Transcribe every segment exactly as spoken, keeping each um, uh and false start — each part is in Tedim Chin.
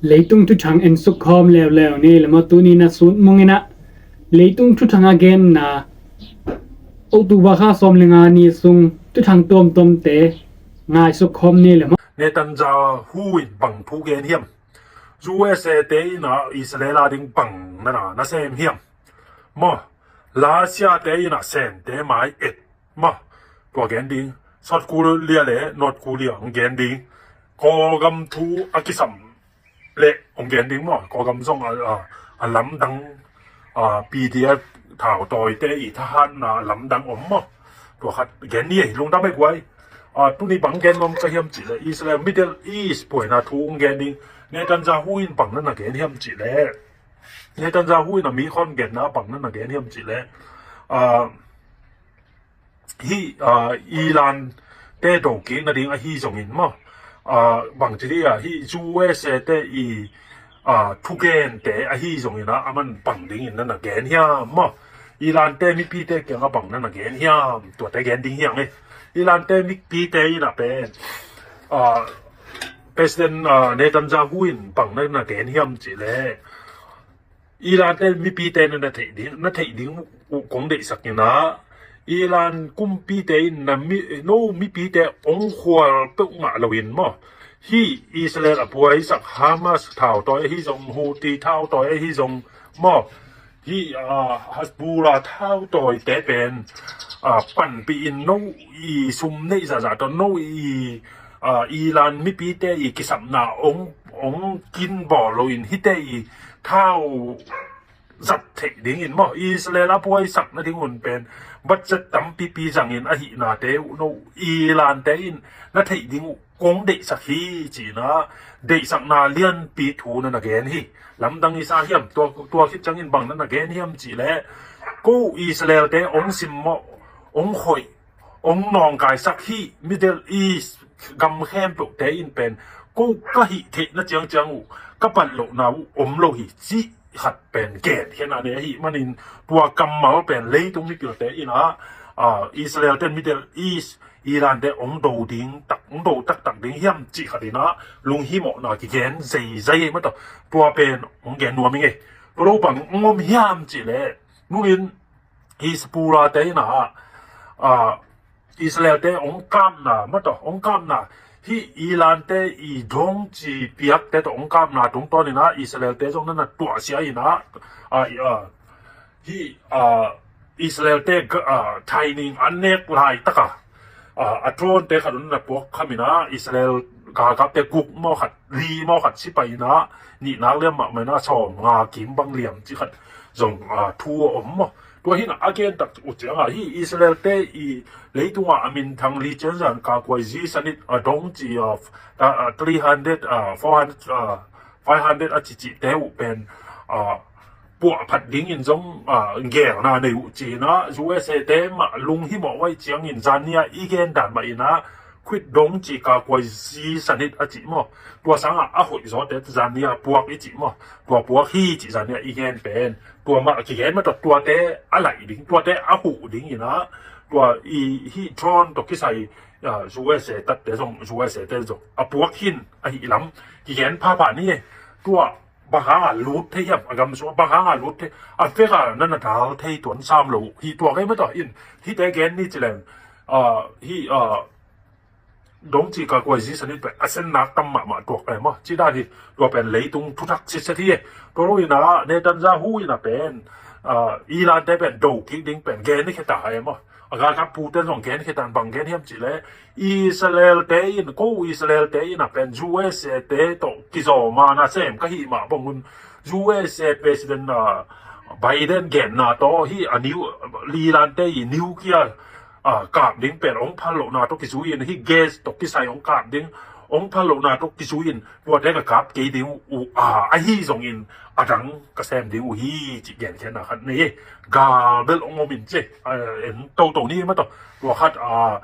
Leitung thuthang en suk khawm leuleu ni le maw, tuni na sut mungin ah leitung thuthang a genna October kha sawm le nga ni sung thuthang tuamtuamte ngai suk khawm ni le maw. Netanyahu in bang thu gen hiam? U S A te in ah Israel a ding bang na na sem hiam? Maw, Russia te in ah Sente mai et maw, tua gen ding. South Korea le North Korea hong gen ding. Kawlgam thu a kisam le hong gen ding maw. Kawlgam zong a, a, a lamdang, a, P D F thautawite i thahatna lamdang om maw. Tua khat gen ni ei, lungdam ei guai. A, tuni bang gen nuam ka hiam cih le Israel Middle East puaina thu hong gen ding. Netanyahu in bang na na gen hiam cih le Netanyahu in a mi khon genna bang na na gen hiam cih le, a, hih, a, Iran te dokik nading ahi zongin maw, a, bangci dih a, hih U S A te i, a, thugente ahi zongin ah aman bang dingin na na gen hiam maw? Iran te mipite kiangah bang na na gen hiam? Tuate gen ding hiang e. Iran te mipite in ah pen, a, President, a, Netanyahu in bang na na gen hiam cih le, Iran te mipite na na theih ding, na theih ding uh kong deihsak in ah, Iran kumpite in na mi, no mipite hong khual peuhmah loin maw, hih Israel a buaisak Hamas thautawi ahi zong, Houthi thautawi ahi zong maw, hih, a, Hezbollah thautawite pen, a, panpih in no i sum neih zahzah tawh no i, a, Iran mipite i kisapna hong, hong kinbawl loin hihte i thau zat theih dingin maw, Israel a buaisak nading un pen budget tampipi zangin ahihnate uh no Iran te in na theih ding uh kong deihsak hi, ci-in ah deihsakna lianpi thu na na gen hi. Lamdang i sa hiam? Tua, tua khit ciangin bang na na gen hiam cih le, ko Israel te hong simmawh, hong hoih, hong nawngkaisak hih Middle East gam khempeuhte in pen ko ka hih theihna ciangciang uh ka palh lohna uh om lo hi, cih khat pen genkhiatna nei ahih manin tua kammal pen leitung mipilte in ah, a, Israel te Middle East Iran te hong do ding tak, hong do taktak ding hiam cih khat in ah lunghimawhna kigen zeizai ei maw tawh. Tua pen hong gen nuam ing ei. Tua lo bang hong om hiam cih leh, nungin Hezbollah te in ah, a, Israel te hong kapna maw tawh, hong kapna, hih Iran te i drone ci piakte tawh hong kapna tungtawn in ah Israel te zong na na tuahsia in ah, a, i, a, hih, a, Israel te ga-, a, training an nek laitak a, a, a drone te khat un na puak kham in ah Israel galkapte guk maw khat, li maw khat si pai in ah, nih nak liam mahmah in ah sawm nga kim bang liam cih khat zong, a, thu a om maw. Tua hi in ah a gen tak uh ciang ah hih Israel te i leitungah a minthang li cianzan kakuai zisan it a dong ci, a, a, three hundred, a, four hundred, a, five hundred a cicihte uh pen, a, puahphat dingin zong, a, gelna nei uh ci-in ah U S A te mah lunghimawh uh ahih ciangin zan ni-a i gen dan mah in ah khuit dong ci kakuai zisan it a cih maw. Tua sangah a hoih zawte zan ni-a puak i cih maw. Tua puak hi cih zan ni-a i gen pen tua mah kigen mah tawh, tuate a laih ding, tuate a huh ding in ah, tua i hih drone tawh kisai, a, U S A tatte zong, U S A te zong a puak hi in ahih lam kigen phapha ni. Tua bang hanga lut thei hiam, a gamsung ah bang hanga lut thei, a vek a na na dal thei tuan sam lo hi. Tua kei mah tawh in hihte gen ni ci leng, a, hih, a, dong ci kakuai zisan it pen a sennak tam mahmah tuak pen maw, ci dan hi. Tua pen leitung thuthak sitset hi. Tua lo in ah Netanyahu in ah pen, a, Iran te pen do kik ding pen gen ni khia ta e maw. A galkap pute zong gen khia ta, bang gen hiam cih leh, Israel te in, ko Israel te in ah pen U S A te tawh kizawm a nasem ka hih mah bang un, U S A President, a, Biden genna tawh hih a nu-, Iran te i nuclear, a, kap ding pen hong phal lohna tawh kizui in, hih gas tawh kisai hong kap ding, hong phal lohna tawh kizui in, tuate ka kap kei ding uh, a, ahi zongin a dang ka sem ding uh hi, cih genkhiatna khat nei hi. Gal bel hong om in ci, a, en toto ni mah tawh. Tua khat, a,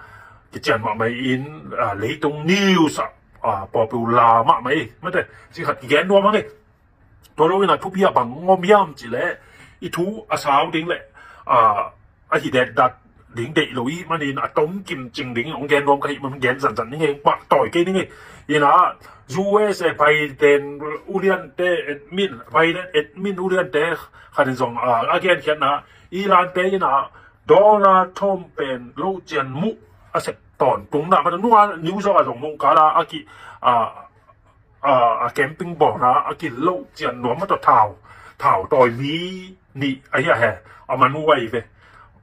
kician mahmah in, a, leitung news ah, a, popular mahmah hi. Mate, cih khat kigen nuam hang hi. Tua lo in ah thupi ah bang hong om hiam cih leh, i thu a sau ding leh, a, a hi detdat ding deih lo i hih manin a tomkim cing ding hong gen nuam ka hih man gen zanzan ning ei, pahtawi kei ning ei. Ina U S A Biden uliante admin, Biden admin uliante khanin zong a genkhiatna Iran te ina Donald Trump pen lo cian muh a sep tawntung na mata nunga New York a zong nung kala a ki a a camping bawlna a ki lo cian nuam mata thau thau tawi mi nih ahi a he a man uai ve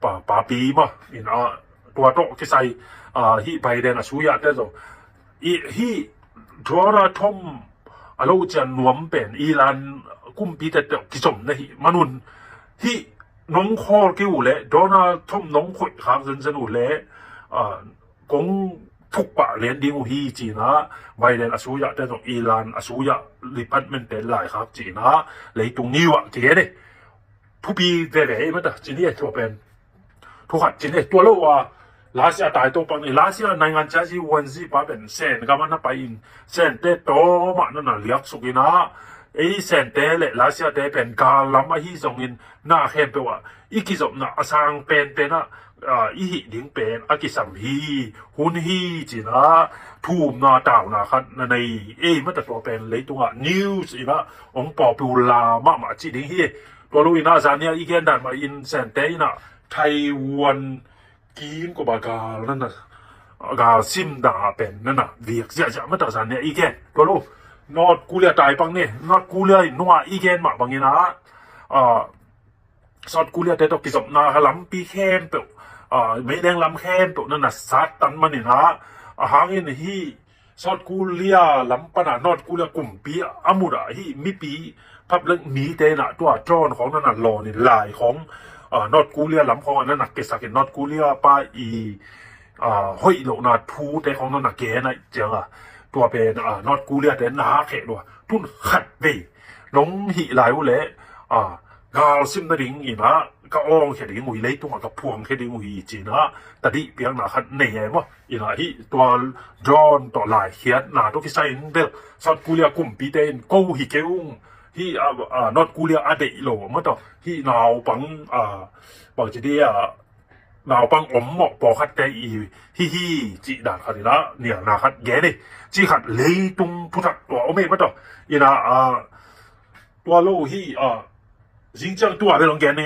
pa papi ma in a tua tawh kisai a hih Biden a suya te zong i hih Donald Trump a lo cian nuam pen Iran kumpi te teuh kizom na hih manun hih nong khawl kei uh leh Donald Trump nong khoih khak zenzen uh leh kong thukpah lian ding uh hi cina Biden a suya te zong Iran a suya department te laikhak cina leitung niwa kei ne thupi veve ei mata cini e tua pen thukhat cine tua lo a Lasia tai to pang ni Lasia naingan cia si wan si pa pen sen gama na pai in sen te to ma na na liak suk ina ei sen te le Lasia te pen gal lam ahi zongin na khem pe wa i kizopna a sang pen pen a i hih ding pen a kisam hi hun hi cina thumna tauna khat na nei ei mata tua pen leitunga news ina ong pawpiu la mahmah ci ding hi tua lo ina zania i gen dan ma in sen te ina Taiwan kim ko ba gal nana gal sim da pen nana viak zia zia mata zan ne i gen to lo North Korea tai pang ne North Korea nua i gen ma bangina a South Korea te to kizopna ha lampi khempeuh a meileng lam khempeuh nana sat tan manina a hangin hi South Korea lam pana North Korea kumpi a muda hi mipi public mi te na tua drone khong nana lawn in lai khong North Korea lam khong nana kesak in North Korea pa i hoih lo na thu te khong nana ke na cianga tua pen North Korea te na khe lua tun khat vei nong hi lai u le gal sim na ding ina ka ong khe ding ui leitunga ka phuang khe ding ui cina tadi piang na khat nei ai mo ina hi tua drone to lai khiat na to kisai in bel South Korea kumpi te in ko hi ke ung hi North Korea a dei lo mo to hi nau pang bang ci dia nau pang om mo po khat te i hi hi ci dan khat ina nia na khat ge ni ci khat leitung putak tua om ei mo to ina tua lo hi zingciang tua bel ong gen ni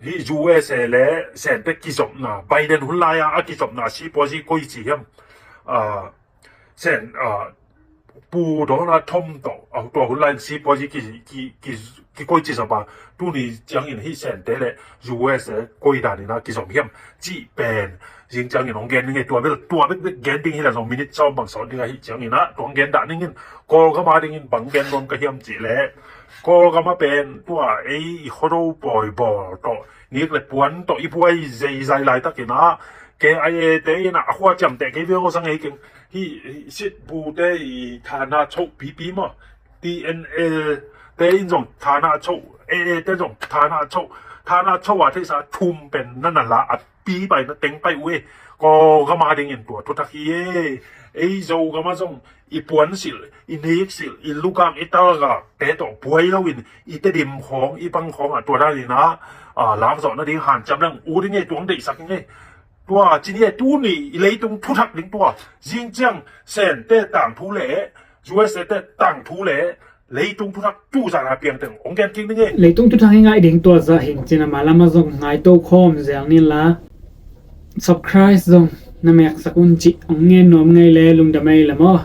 hi U S A le sen te kizopna Biden hun lai a kizopna sipuazi koi ci hiam sen pu Donald Trump to tua hun lai sipuazi ki ki ki koi ci zapa tuni ciangin hi sen te le U S A koi dan ina kizom hiam ci pen zingciangin ong gen ning tua bel tua bek bek gen ding hi la zong minute sawm bang sawt ding ahi ciangin a tua ong gen dah ningin Kawlgama dingin bang gen nuam ka hiam ci le Kawlgama pen tua ei i khodo pawi bawl tawh nik le puan tawh i buai zeizai laitakin a K I A te in a khua ciamteh kei veo sang ei keng hi sitbu te i thana choh pipi maw T N L te in zong thana choh A A te zong thana choh thana choh a theisa thum pen nana la a pi pai na teng pai uh e Kawlgama dingin tua thutak hi e ei Zogama zong i puan silh i nik silh i lukak i talgak te tawh buai loin i tedim khawng i pang khawng ah tua danin ah lak zawh nading hanciam leng u ding e tuang deihsak ing e tua cini e tuni i leitung thuthak ding tua zingciang Sente tangthu le U S A te tangthu le leitung thuthak tu zana piang teng ong gen king ding e. Leitung thuthak hi ngai ding tua zah hing cina malama zong ngai to khawm zel ni la subscribe zong na meksak un cih ong ngen nuam ngei le lungdam ei la maw.